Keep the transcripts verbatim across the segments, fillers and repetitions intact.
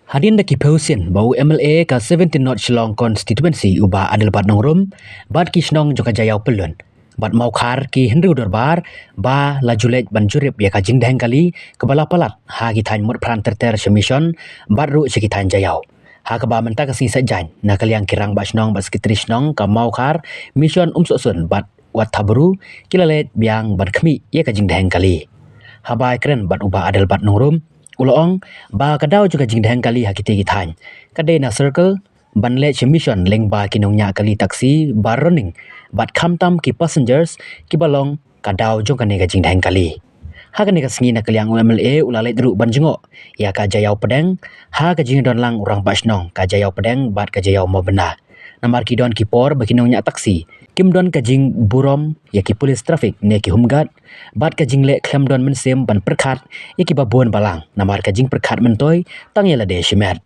Hadien da ki phew sien ba u M L A ka seventeen North Shillong Constituency u Bah Adelbert Nongrum bad ki shnong jong ka Jaïaw Pyllun bad Mawkhar ki hynriew dorbar ba la ju leit ban jurip ïa ka jingdheng kali kaba la palat ha ki thaiñ Motphran ter ter sha Mission bad ruh sha ki thaiñ Jaïaw. Ha kaba mynta ka sngi Saitjaiñ na ka liang ki rangbah shnong bad sekretari shnong ka Mawkhar, Mission, Umsohsun bad Wat Thabru ki la leit biang ban khmih ïa ka jingdheng kali. Haba kren bad u Bah Adelbert Nongrum u la ong ba ka daw jong ka jingdheng kali ha kite ki thaiñ ka dei na circle ban leit sha Mission lyngba ki nongñiah kali taxi ba running bad khamtam ki passengers kiba long ka daw jong kane ka jingdheng kali. Ha kane ka sngi na ka liang u M L A u la leit ruh ban jngoh ïa ka Jaïaw Pdeng ha ka jingdon lang u rangbah shnong ka Jaïaw Pdeng bad ka Jaïaw Mawbynda. Namar ki don ki por ba ki nongñiah taxi kim don ka jingburom ïa ki police traffic ne ki home guard bad ka jingleh khlem don mynsiem ban pyrkhat ïa kiba bun balang namar ka jingpyrkhat myntoi tang ïa lade shimet.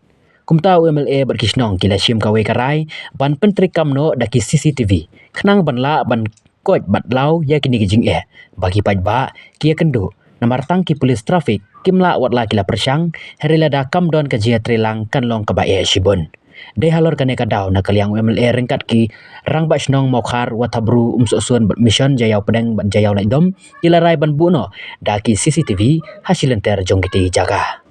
Kumta u M L A bad ki shnong ki la shim kawei ka rai ban pyntreikam noh da ki C C T V khnang ban lah ban koit bad law ïa kine ki jingeh ba ki paidbah ki ïakynduh namar tang ki police traffic kim lah wat la ki la pyrshang, hynrei lada kam don ka jingïatreilang kan long kaba eh shibun. Dei halor kane ka daw na ka liang u M L A ryngkat ki rangbah shnong Mawkhar, Wat Thabru, Umsohsun bad Mission, Jaïaw Pdeng bad Jaïaw Laitdom ki la rai ban buh noh da ki C C T V ha shi lynter jong kite ki jaka.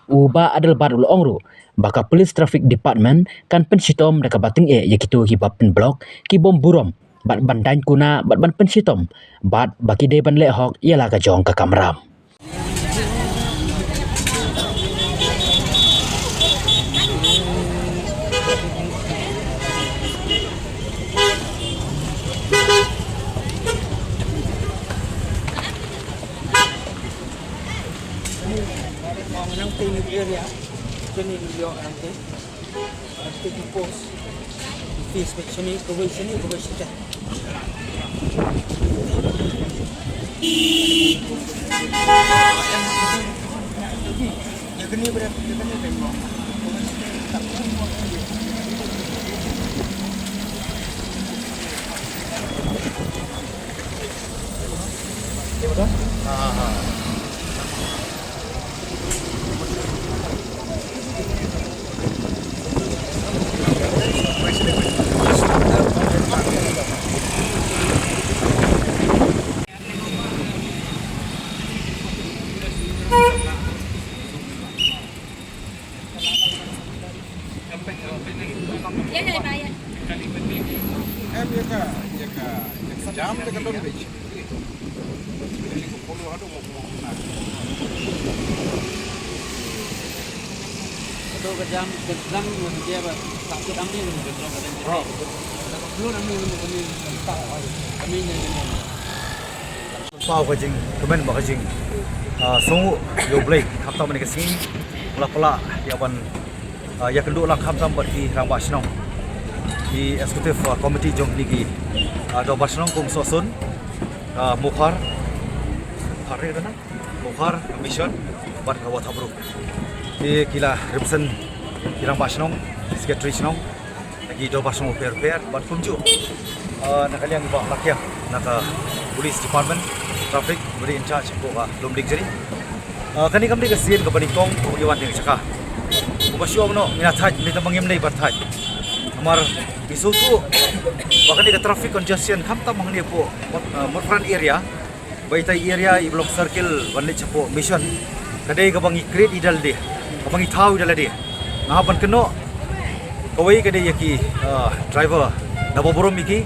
U Bah Adelbert u la ong ruh ba ka Police Traffic Department kan pynshitom da kaba tyngeh ïa kito kiba pynblock, ki bym burom bad ban daiñ kuna bad ban pynshitom bad ba ki dei ban leh hok ïa la ka jong ka kamram. Nang tei area, kini area nang tei. Nang tei ki post. Face bek sini, kawai sini, kawai sini. Ya kini bre, ya kini bre. Pynpaw ka jingkmen bad ka jing, ah, sngewnguh ïa U Blei, khamtam mynne ka sngi la pla ïa ban, ah, ïakynduh lang khamtam bad ki rangbah shnong, ki executive, ah, committee jong kine ki, ah, dorbar shnong kum Sohsun, ah, Mawkhar, Mawkhar, Mission bad ka Wat Habru. Ki, ki la represent ki rangbah shnong, secretary shnong, na ki dorbar shnong bapher bapher bad kumjuh, ah, na ka liang i Bah Lakiang na ka Police Department, Traffic, ba dei in charge hapoh ka Lumdiengjri. Ah, kane kam dei ka sien kaba nyngkong kaba ngi wan ha kane ka jaka. Kumba shu ong noh, ngi la thait, ngi la thait, namar ngi sngewthuh ba kane ka traffic congestion khamtam hangne hapoh, ah, Motphran area. Ba ita i area i ba long circle ban leit shapoh Mission, ka dei kaba ngi create ïa lade, kaba ngi thaw ïa lade. Nga hap ban kynnoh kawei ka dei ïa ki, ah, driver, da ba burom ïa ki.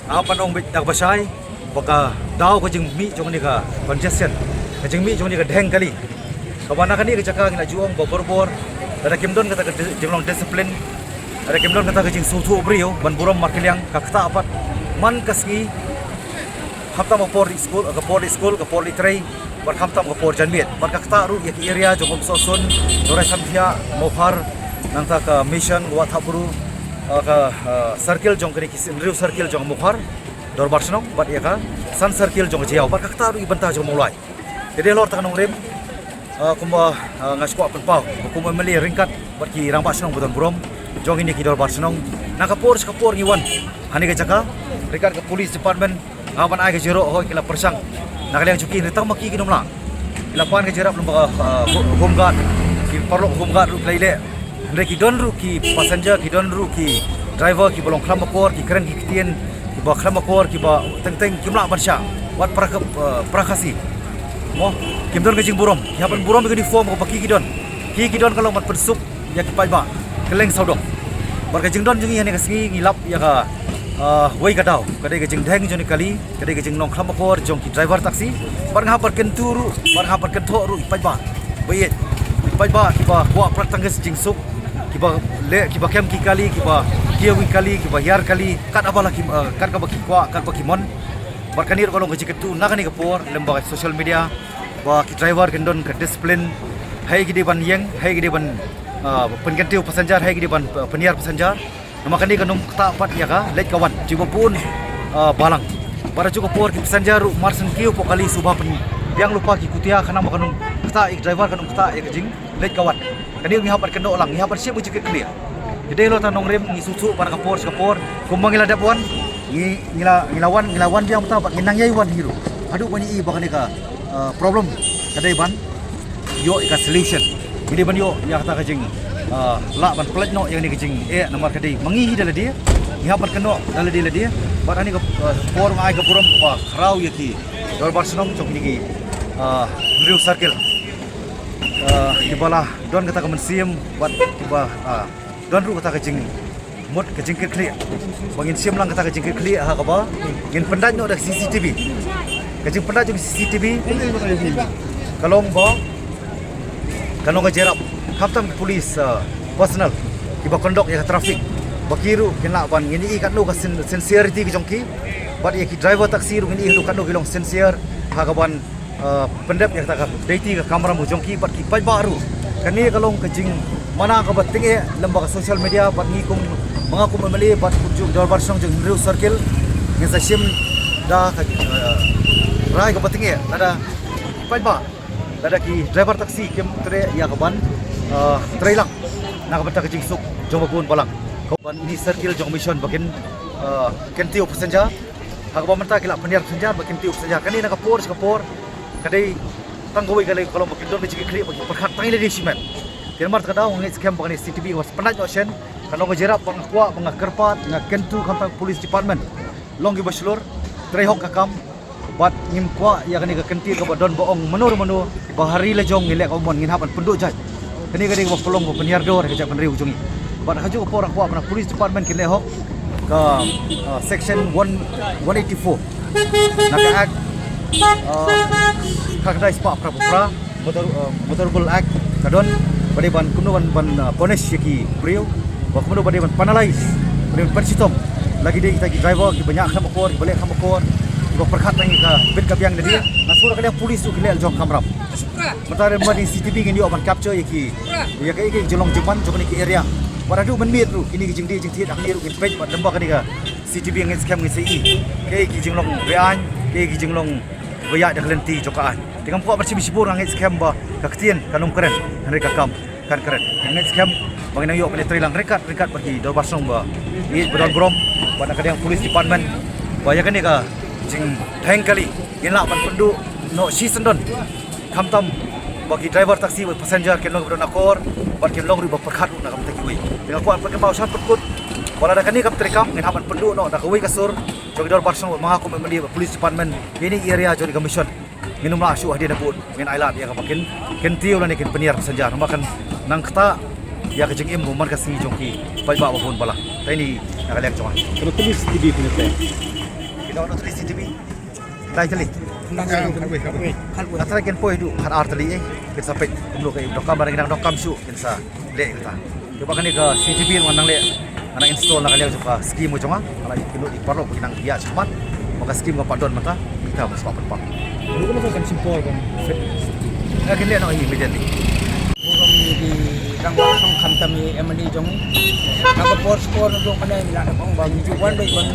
Nga hap ban ong beit da kaba shai ba ka daw ka jingmih jong kane ka congestion, ka jingmih jong kane ka dheng kali, kaba na kane ka jaka ngi la ju ong ba borbor lada kim don kata ka di-, jinglong discipline, lada kim don kata ka jingsngewthuh briew ban burom markylliang, ka ktah pat man ka sngi, khamtam ka por leit skul, ka por leit skul, ka por leit trei, bad khamtam ka por janmiet. Bad ka ktah ruh ïa ki area jong ka Umsohsun, Dore Samthiah, Mawkhar, nangta ka Mission, Wat Habru, ah, ka, ah, circle jong kane ki hynriew circle jong ka Mawkhar dorbar shnong, bad ïa ka san circle jong ka Jaïaw, bad ka ktah ruh ïa ki bynta jong ka Mawlai. Te dei halor kata ka nongrim, ah, kumba, ah, nga sngewkwah pynpaw ba kum u M L A ryngkat bad ki rangbah shnong ba don burom jong kine ki dorbar shnong, na ka por sha ka por ngi wan ha kane ka jaka ryngkat ka Police Department. Nga ban ai ka jingïaroh, hooid ki la pyrshang na ka liang jong ki, hynrei tang ma ki kim lah. Ki la pan ka jingïarap lyngba ka, ah, ho-, Home Guard, Ki paralok home guard ruh ki la ïaleh. Hynrei ki don ruh ki passenger, ki don ruh ki driver kiba long khlem akor, ki kren ki ktien kiba khlem akor, kiba teng teng kim lah ban shah wat para ka, eh, para Khasi. Mo, kim don ka jingburom, ki hap ban burom ïa ka uniform kaba ki ki don. Ki ki don ka long ban pynsuk ïa ki paidbah kylleng sawdong. Bad ka jingdon jong ngi ha kane ka sngi ngi lap ïa ka, eh, wei ka daw, ka dei ka jingdheng jong kane ka kali. Ka dei ka jinglong khlem akor jong ki driver taxi. Bad nga hap ban kyntu ruh, bad nga hap ban kynthoh ruh ïa ki paidbah. Ba ïeit, ki paidbah kiba kwah prat tang ka jingsuk, kiba leh, kiba kem ki kali, kiba kiew ki kali, kiba hiar kali, kat kaba la ki, eh, kat kaba ki kwah, kat ba ki mon. Bad kane ruh ka long ka jingkyntu na kane ka por lem bad ka social media, ba ki driver kin don ka discipline. Haei ki dei ban ïeng, haei ki dei ban, eh, pynkyntiew passenger, haei ki dei ban, eh, pynhiar passenger. Namar kane kan ym ktah pat ïa ka leit ka wan, jingpynbun, ah, balang. Bad ha kajuh ka por ki passenger ruh mar shen kiew hapoh kali shuh ba pynbiang lypa ki kutia, khnang ba kan ym ktah ïa ki driver, kan ym ktah ïa ka jingleit ka wan. Kane ngi hap ban kynnoh lang, ngi hap ban shim ka jingkitkhlieh. Ki dei la tang nongrim, ngi shu shu bad ka por sha ka por, kumba ngi la dep wan, ngi, ngi la, ngi la wan, ngi la wan biang mynta bad ngin nang ïai wan hi ruh haduh ban ïohi ba kane ka, ah, problem ka dei ban ïoh ïa ka solution. Ngi dei ban ïoh ïa kata ka jing, ah, lah ban pynlait noh ïa kane ka jingeh, namar ka dei ma ngi hi da lade, ngi hap ban kynnoh da lade lade. Bad ha kane ka, ah, por nga ai ka burom kaba khraw ïa ki dorbar shnong jong kine ki, ah, hynriew circle, ah, kiba la don kata ka mynsiem bad kiba, ah, don ruh kata ka jing mut ka jingkitkhlieh. Ba ngin shim lang kata ka jingkitkhlieh ha kaba ngin pyndait noh da ka C C T V. Ka jingpyndait jong ka C C T V ka long ba, ka long ka jingïarap khamtam ki police, ah, personnel kiba conduct ïa ka traffic, ba ki ruh kin lah ban ngin ïohi katno ka sin-, sincerity ka jong ki. Bad ïa ki driver taxi ruh ngin ïohi katno ki long sincere ha kaban, ah, pyndep ïa kata ka duty ka kamram ka jong ki bad ki paidbah ruh. Kane ka long ka jingmana kaba tyngeh lem bad ka social media bad ngi kum, ma nga kum M L A bad kum jong dorbar shnong jong hynriew circle ngin sa shim da ka, ah, rai kaba tyngeh lada ki paidbah, lada ki driver taxi kim treh ïa kaban, ah, trei lang na ka bynta ka jingsuk jong ba bun balang. Kaban ine i circle jong mission ba kin, ah, kyntiew passenger. Ha kaba mynta ki la pynhiar passenger bad kyntiew passenger. Kane na ka por sha ka por ka dei tang kawei ka lei ka long ba kin don ka jingkitkhlieh ba ki pyrkhat tang ïa lade shimet. Te namar kata ka daw nga ngeit skhem ba kane C C T V kaba pyndait noh shen kan long ka jingïarap ba nga kwah ba nga kyrpad nga kyntu khamtam police department, long kiba shlur, trei hok ka kam. Bad ngim kwah ïa kane ka kyntien kaba don ba ong mano mano ba ha ri la jong ngi leh kaba mon, ngin hap ban pynduh jait. Kane ka dei kaba pynlong ba pynhiar dor ha ka jaitbynriew jong ngi. Bad ha kajuh ka por nga kwah ba na police department kin leh hok ka, ah, section one, one eighty-four na ka act, ah, khatkhyndai spah phra phew phra, motor, ah, motor vehicle act ka don ba dei ban kumno ban, ban, ah, punish ïa ki briew, ba kumno ba dei ban penalize, ba dei ban pynshitom la ki dei kita ki driver kiba ñiah khlem akor, kiba leh khlem akor, kiba pyrkhat tang ïa ka bit ka biang lade. Nga sngew ba ka liang police ruh ki leh la jong kamram. Mynta lem bad ine i C C T V ngin ïoh ban capture ïa ki, ïa kaei kaei ka jinglong jingman jong kine ki area. Bad haduh mynmiet ruh kine ki jingdie jingthied hangne ruh ngin peit bad lem bad kane ka C C T V ngin skhem ngin sa ïohi kaei ki jinglong beaiñ, kaei ki jinglong ba ïaid da ka lynti jong ka aiñ. Te ngam kwah ban shim shibun, nga ngeit skhem ba ka ktien kan ym kren hynrei ka kam kan kren. Nga ngeit skhem ba ngin nang ïoh ban ïatrei lang ryngkat ryngkat bad ki dorbar shnong ba ïeit ba don burom bad na ka liang police department ba ïa kane ka jingdheng kali ngin lah ban pynduh noh shisyndon. Khamtam ba ki driver taxi bad passenger kin long ba don akor bad kin long ruh ba pyrkhat ruh na ka bynta kiwei. Te nga kwah ban pynkynmaw sha pynkut ba lada kane kam treikam ngin hap ban pynduh noh da kawei ka sur jong ki dorbar shnong bad ma nga kum M L A bad police department ïa ine i area jong ine i ka mission. Ngin ym lah shuh hadien habud ngin ailad ïa kaba kin, kin kyntiew lane kin pynhiar passenger. Namar kan nang ktah ïa ka jingim ba man ka sngi jong ki paidbah ba bun balang. Te ine na ka liang jong nga. Kano tylli C C T V pynhiar? Kino kano tylli C C T V? Dai tylli. Nga tharai kin poi haduh khatar tylli, eh. Kin sa peit kumno ka im donkam, ba nang donkam shuh kin sa leh kata. Te ba kane ka C C T V ngan nang leh, ngan nang install na ka liang jong ka scheme ka jong nga. Nga la ïakynduh ïa ki paralok ba kin nang ïa shakhmat ba ka scheme ka pat don mynta, kita ba sngewbha pynpaw. Ruh ka mynta kan shim por ban fit. Nga kin leh noh immediately. Burom ïa ki rangbah shnong khamtam ïa i M L A jong ngi. Na ka por sha ka por na jong kane ngi la dep ong ba ngi ju wan beit ban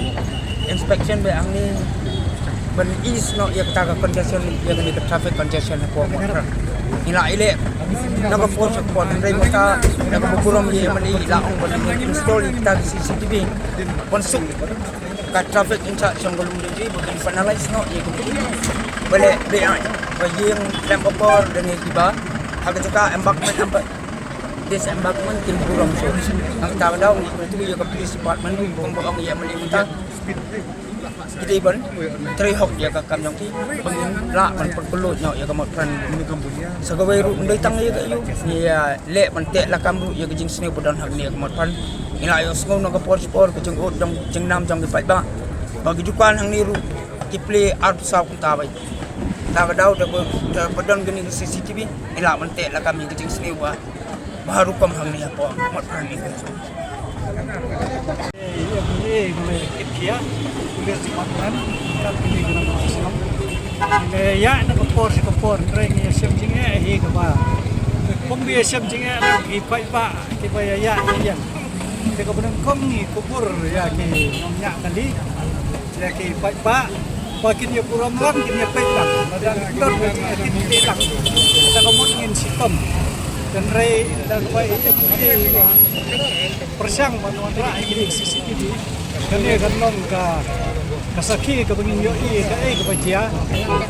inspection beit hangne ban ease noh ïa kata ka congestion, ïa kane ka traffic congestion hapoh Mawkyrwat. Ngi la ïaleh na ka por sha ka por, hynrei mynta na ka burom ïa i M L A i la ong ba ngin install ïa kita ki C C T V ban suk ka traffic in charge jong ka Lumdiengjri ba kin finalize noh ïa kine ki ba leh beaiñ, ba ïeng khlem akor da kine kiba ha ka jaka embankment, embankment Yes, em bak man kin burom so. Nang ta daw ni tu ya ka police department kum ba ong ya mali mynta. Kita iban trei hok ya ka kam jong ki. Pengin la man perkulu nyok ya ka mot pran. Sa ka wei ruh ndai tang ya ka yu. Ya le man te la kam ruh ya ka jingsniew ba don hak ni ya ka mot pran. Ila yo sngew nang ka por por ka jingud jong jingnam jong ki paidbah. Ba ki dukan hang ni ruh ki plie ar saw kumta bai. Ta ka daw da ba da ba don ka ni ka C C T V. Ila man te la kam ya ka jingsniew ba. Baru kam hang ni hapoh mat pran ni. Ya na ka por sha ka por, trei ngi shem jingeh hi kaba. Kong bi shem jingeh na ki paidbah kiba ya ya ya. Te ka benang kong ngi kubur ya ki nong nya kali. Ya ki paidbah ba kin ïa burom lang, kin ïa peit lang. Lada don ba kin ïa peit lang, ta ka mut ngin shitom. Tynrai da ka bai ïa pyrshang ban wanrah ïa ki C C T V. Kane kan long ka ka sakhi kaba ngin ïohi kaei kaba jia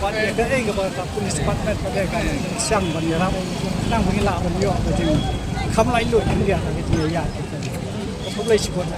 bad ïa kaei kaba ka police department ka dei kan pyrshang ban ïarap. Nang ba ngin lah ban ïoh ka jingkham laitluid ïa ka jingïaid. Khublei shibun.